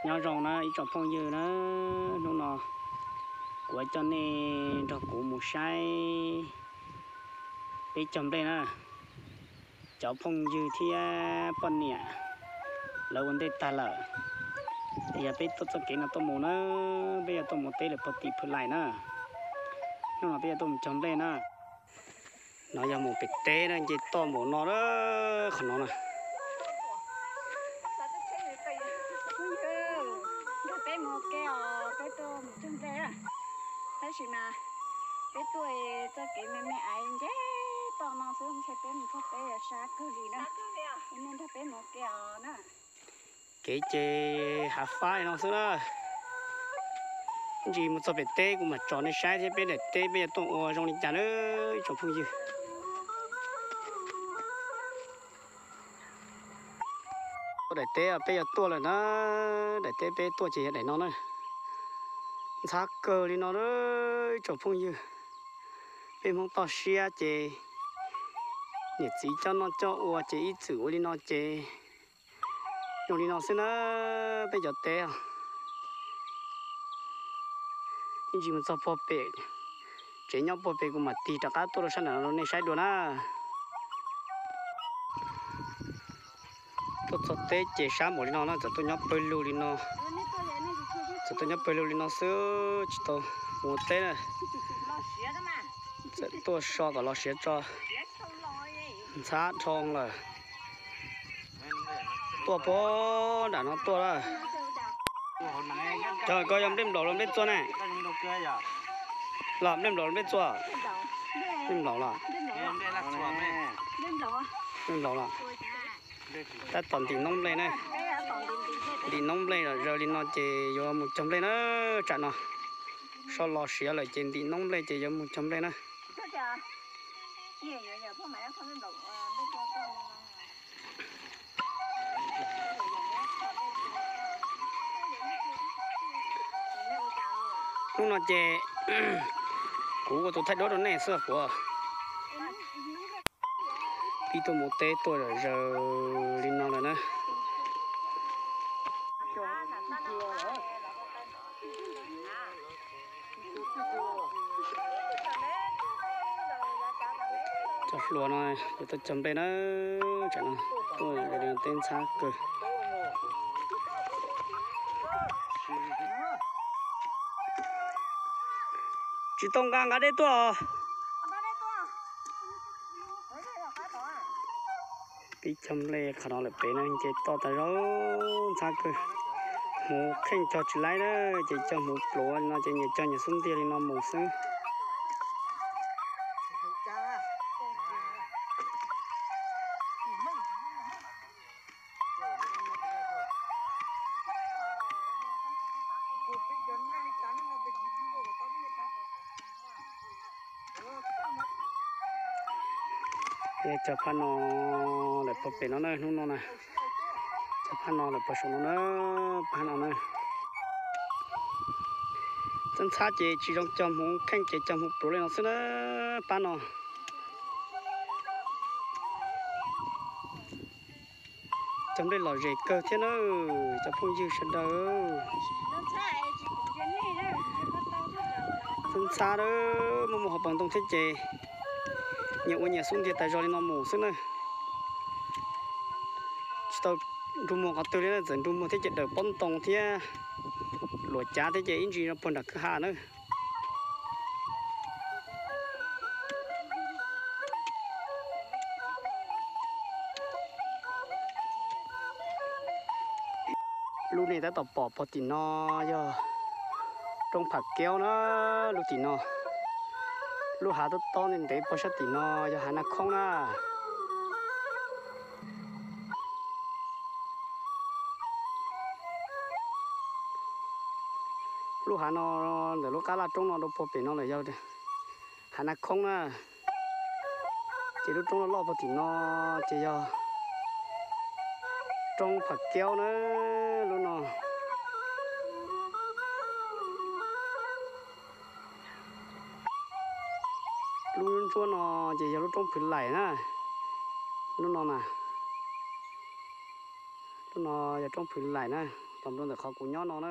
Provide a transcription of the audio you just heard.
Nyob zoo na ib tsoom phooj ywg na, hnub no kuv coj nej nrog kuv mus saib peb cog nplej na. Cov phooj ywg thiab poj niam lawv ua ntej tag lawm, yog peb tuaj txoj kev no tuaj mus na, peb yuav tuaj mus teb lawm puag tim Phwv Laim na. Hnub no peb yuav tuaj mus cog nplej na. No yog mus pem teb na, nce toj mus no, qhov no na. Peb mus ke os, peb tuaj mus cog nplej. Tab sis mas peb tuaj txoj kev me me aiv nce toj no xwb, ntshe peb mus txog peb yuav sab kawg li na. Nej nrog peb mus ke os na. Kev ces hav fab li no xwb na. Ib ntsis mus txog pem teb kuv mam tso nej saib thiab peb daim teb peb yuav tuaj ua zoo li cas na ib tsoom phooj ywg. Daim teb peb yuav tuaj lawm na, daim teb peb tuaj ces yog daim no na. Ntxhab kawg li no na ib tsoom phooj ywg. Peb Hmoob toj siab ces niam txiv coj noj coj ua ces ib txwm ua li no ces zoo li no xwb na peb cov teb. Ib ntsis mus txog puag pem, tsev nyob puag pem kuv mam tig rov qab tuaj rau sab nram no rau nej saib dua na. Tuaj txog teb ces sab npaum li no na, txawm tuaj nyob pawg lug li no, txawm tuaj nyob pawg lug li no xwb tsis tau mus teb na. Txawm tuaj so kom los siav tso, ntxhab dhau lawm. Tuaj puag nram no tuaj lawm. Cog koj yog nplej nplaum los nplej txua ne? Los nplej nplaum los nplej txua? Nplej nplaum los? Nplej nplaum los? Tab tom ntim noob nplej na. Ntim noob nplej los zaws li no ces yuav mus cog nplej na. Tsam no so los siav lawm ces ntim noob nplej ces yuav mus cog nplej na. Hnub no ces kuv ua tus thaij duab rau nej xwb kuv. Pib tuaj mus teb tuaj zaws li no lawm na. Cov hluas no yuav tuaj cog nplej na, tsam no tuaj teb ntxhab kawg. Tsis tau nqa nqa dej tuaj. Pib cog nplej qhov no lawm pem no nce toj tas zog ntxhab kawg. Hmuv kheej cog tsis laib na, ces cog hmuv pluav no ces nyias cog nyias xub ntiag li no mus xwb. Cog phab no lawm puag pem no na, hnub no na. Cog phab no lawm puag saum no na, pab no na. Txhab ntxhab ces tsis zoo cog hmuv kheej ces cog hmuv pluav li no xwb na, pab no. Cog nplej lom zem kawg thiab na, cov phooj ywg sawv daws. Txhab ntxhab a, muaj muaj hauv paus ntoo thiab ces nyias ua nyias xub ntiag tas zog li no mus xwb na. Tsis tau nrug muag qhov twg li na, txawm nrug muag thiab ces daws pob ntoo thiab luam cav thiab ces ib ntsis no puag nram kwj ha na. Lub nej tab tom pom puag tim no yog roob Pham Keub na, lub tim no. Lub hav tob tob ntev ntev puag sab tim no yog hav Naj Khoob na. Lub hav no ntawm lub qab laj roob no rau puag pem no lawm yog hav Naj Khoob na. Ces lub roob loj loj puag tim no ces yog roob Pham Keub na, lub no. Lub ntsuab no ces yog lub roob Phwv Laim na, lub no na. Lub no yog roob Phwv Laim na, Los nplo ntawm qhov kuv nyob no na.